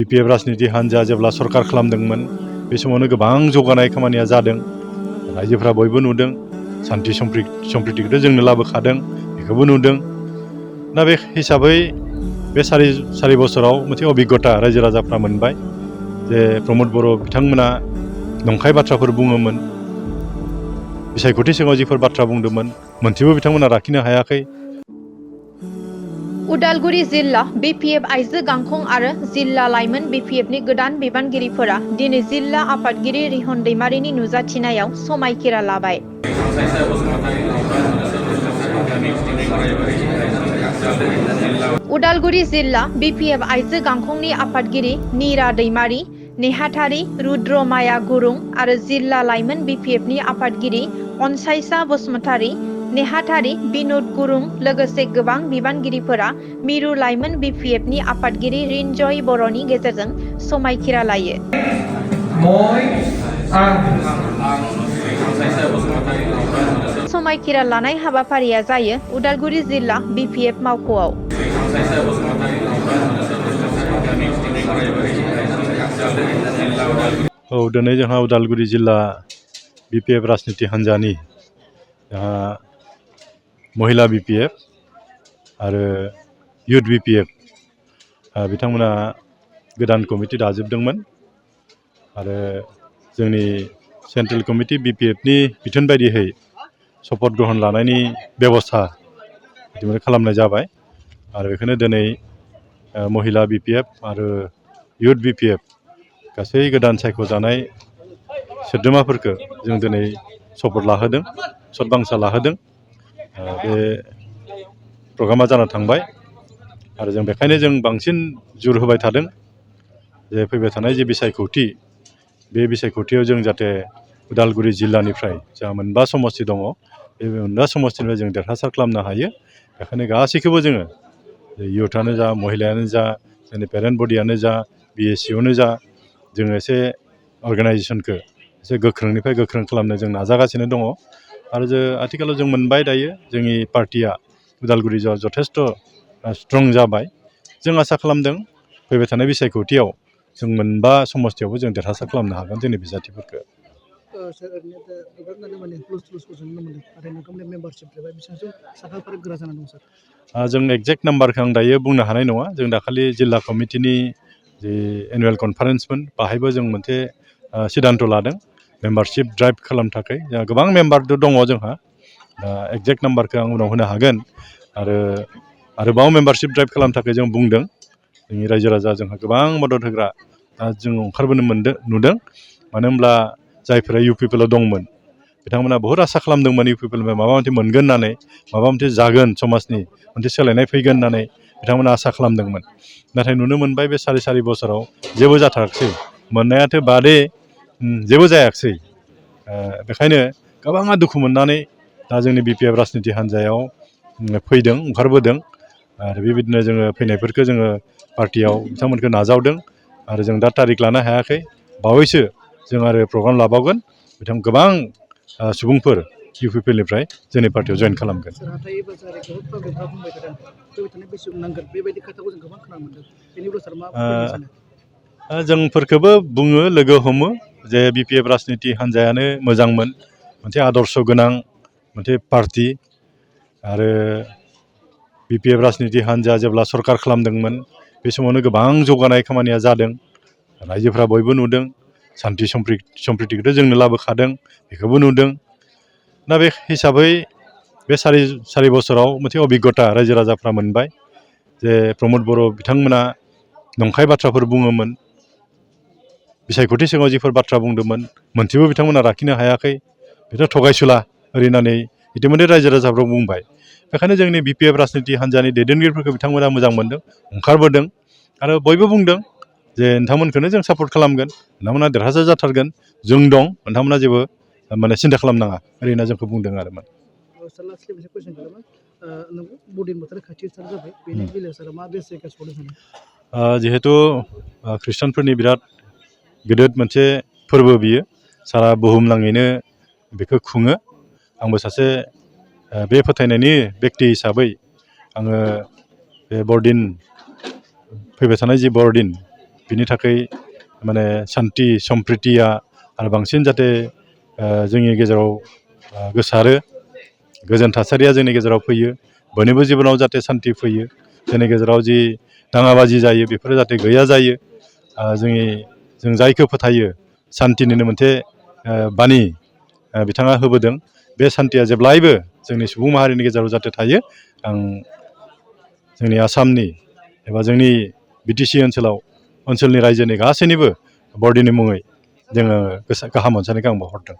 BPF राजनिति हान्जा जेब्ला सरकार खालामदोंमोन बे समावनो गोबां जौगानाय खामानिया जादों रायजोफ्रा बयबो नुदों शान्ति सम्प्रितिखौथ' जोंनो लाबोखादों बेखौबो नुदों दा बे हिसाबै बे सारि बोसोराव मोनसे अभिज्ञता रायजो राजाफ्रा मोनबाय जे प्रमद बर' बिथांमोना नंखाय बाथ्राफोर बुङोमोन बिसायख'थि सिङाव जिफोर बाथ्रा बुंदोंमोन मोनसेबो बिथांमोना लाखिनो हायाखै। उदालगुरि जिल्ला BPF आइजो गांखं आरो जिल्ला लाइमोन BPFनि गोदान बिबानगिरिफोरा दिनै जिल्ला आफादगिरि रिहन दैमारिनि नुजाथिनायाव समायखिरा लाबाय। उदालगुरि जिल्ला BPF आइजो गांखंनि आफादगिरि नीरा दैमारि, नेहाथारि रुद्रमाया गुरुं आरो जिल्ला लाइमोन BPFनि आफादगिरि अनसायसा बसुमतारी, नेहाथारि बिनुद गुरुं लोगोसे गोबां बिबानगिरिफोरा मिरु लाइमोन BPFनि आफादगिरि रिनजय बर'नि गेजेरजों समायखिरा लायो। समायखिरा लानाय हाबाफारिया जायो उदालगुरि जिल्ला BPF मावख'आव। दिनै जोंहा उदालगुरि जिल्ला BPF राजनिति हान्जानि महिला BPF आरो युथ BPF बिथांमोना गोदान कमिटि दाजोबदोंमोन आरो जोंनि सेन्ट्रेल कमिटि BPFनि बिथोन बायदियै शपथ ग्रहण लानायनि बेबस्था बिदिनो खालामनाय जाबाय आरो बेखौनो दिनै महिला BPF आरो युथ BPF गासै गोदान सायख'जानाय सोद्रोमाफोरखौ जों दिनै शपथ लाहोदों सतबांसा लाहोदों बे प्रग्रामा जाना थांबाय आरो जों बेखायनो जों बांसिन जुर होबाय थादों जे फैबाय थानाय जे बिसायख'थि बे बिसायख'थियाव जों जाहाथे उदालगुरि जिल्लानिफ्राय जा मोनबा समस्ति दङ बे मोनबा समस्तिनिफ्राय जों देरहासार खालामनो हायो बेखायनो गासैखौबो जोङो युथआनो जा महिलायानो जा जोंनि पेरेन्ट बडियानो जा BSCआवनो जा जोङो एसे अर्गानाइजेसनखौ एसे गोख्रोंनिफ्राय गोख्रों खालामनो जों नाजागासिनो दङ आरो आथिखालाव जों मोनबाय दायो जोंनि पार्टिया उदालगुरि जथेस्थ स्ट्रं जाबाय जों आसा खालामदों फैबाय थानाय बिसायख'थियाव जों मोनबा समस्तियावबो जों देरहासार खालामनो हागोन जोंनि बिजाथिफोरखौ। जों एक्जेक्ट नाम्बारखौ आं दायो बुंनो हानाय नङा जों दाखालि जिल्ला कमिटिनि जि एनुवेल कनफारेन्समोन बाहायबो जों मोनसे सिद्धान्त लादों मेम्बारशिप ड्राइभ खालामनो थाखाय जोंहा गोबां मेम्बार दङ जोंहा एक्जेक्ट नाम्बारखौ आं उनाव होनो हागोन आरो आरोबाव मेम्बारशिप ड्राइभ खालामनो थाखाय जों बुंदों जोंनि रायजो राजा जोंहा गोबां मदद होग्रा दा जों ओंखारबोनो नुदों मानो होनब्ला जायफोरा UPPL दंमोन बिथांमोना बहुत आसा खालामदोंमोन UPPलनिफ्राय माबा मोनसे मोनगोन होननानै माबा मोनसे जागोन समाजनि मोनसे सोलायनाय फैगोन होननानै बिथांमोना आसा खालामदोंमोन नाथाय नुनो मोनबाय बे सारि बोसोराव जेबो जाथाराखिसै मोननायाथ' बादे जेबो जायाखिसै बेखायनो गोबाङा दुखु मोननानै दा जोंनि BPF राजनिति हान्जायाव फैदों ओंखारबोदों आरो बेबायदिनो जोङो फैनायफोरखौ जोङो पार्टियाव बिथांमोनखौ नाजावदों आरो जों दा तारिख लानो हायाखै बावैसो जों आरो प्रग्राम लाबावगोन गोबां सुबुंफोर UPPलनिफ्राय जोंनि पार्टियाव जइन खालामगोन। जोंफोरखौबो बुङो लोगो हमो जे BPF राजनिति हान्जायानो मोजांमोन मोनसे आदर्श गोनां मोनसे पार्टि आरो BPF राजनिति हान्जा जेब्ला सरकार खालामदोंमोन बे समावनो गोबां जौगानाय खामानिया जादों रायजोफ्रा बयबो नुदों शान्ति सम्प्रितिखौथ' जोंनो लाबोखादों बेखौबो नुदों दा बे हिसाबै बे सारि बोसोराव मोनसे अभिज्ञता रायजो राजाफ्रा मोनबाय जे प्रमद बर' बिथांमोना नंखाय बाथ्राफोर बुङोमोन बिसायख'थि सिङाव जिफोर बाथ्रा बुंदोंमोन मोनसेबो बिथांमोना लाखिनो हायाखै बेथ' थगायसुला ओरैनानै इतिमধ্যे रायजो राजाफ्रा बुंबाय बेखायनो जोंनि BPF राजनिति हान्जानि दैदेनगिरिफोरखौ बिथांमोना मोजां मोनदों ओंखारबोदों आरो बयबो बुंदों जे नोंथांमोनखौनो जों सापर्ट खालामगोन नोंथांमोना देरहासार जाथारगोन जों दं नोंथांमोना जेबो माने सिन्था खालामनाङा ओरैनो जोंखौ बुंदों आरोमोन। जिहेतु ख्रिस्टानफोरनि बिराद गिदिर मोनसे फोरबो बियो सारा बुहुमनाङैनो बेखौ खुङो आंबो सासे बे फोथायनायनि बेक्ति हिसाबै आङो बे बरदिन फैबाय थानाय जि बरदिन बिनि थाखाय माने सान्थि सम्प्रितिया आरो बांसिन जाहाथे जोंनि गेजेराव गोसारो गोजोन थासारिया जोंनि गेजेराव फैयो बयनिबो जिबनाव जाहाथे सान्थि फैयो जोंनि गेजेराव जि दाङाबाजि जायो बेफोरो जाहाथे गैया जायो जों जायखौ फोथायो सान्थिनिनो मोनसे बानि बिथाङा होबोदों बे सान्थिया जेब्लायबो जोंनि सुबुं माहारिनि गेजेराव जाहाथे थायो आं जोंनि आसामनि एबा जोंनि बिटिसि ओनसोलनि रायजोनि गासैनिबो बरडिनि मुङै जोङो गाहाम अनसायनायखौ आं बावहरदों।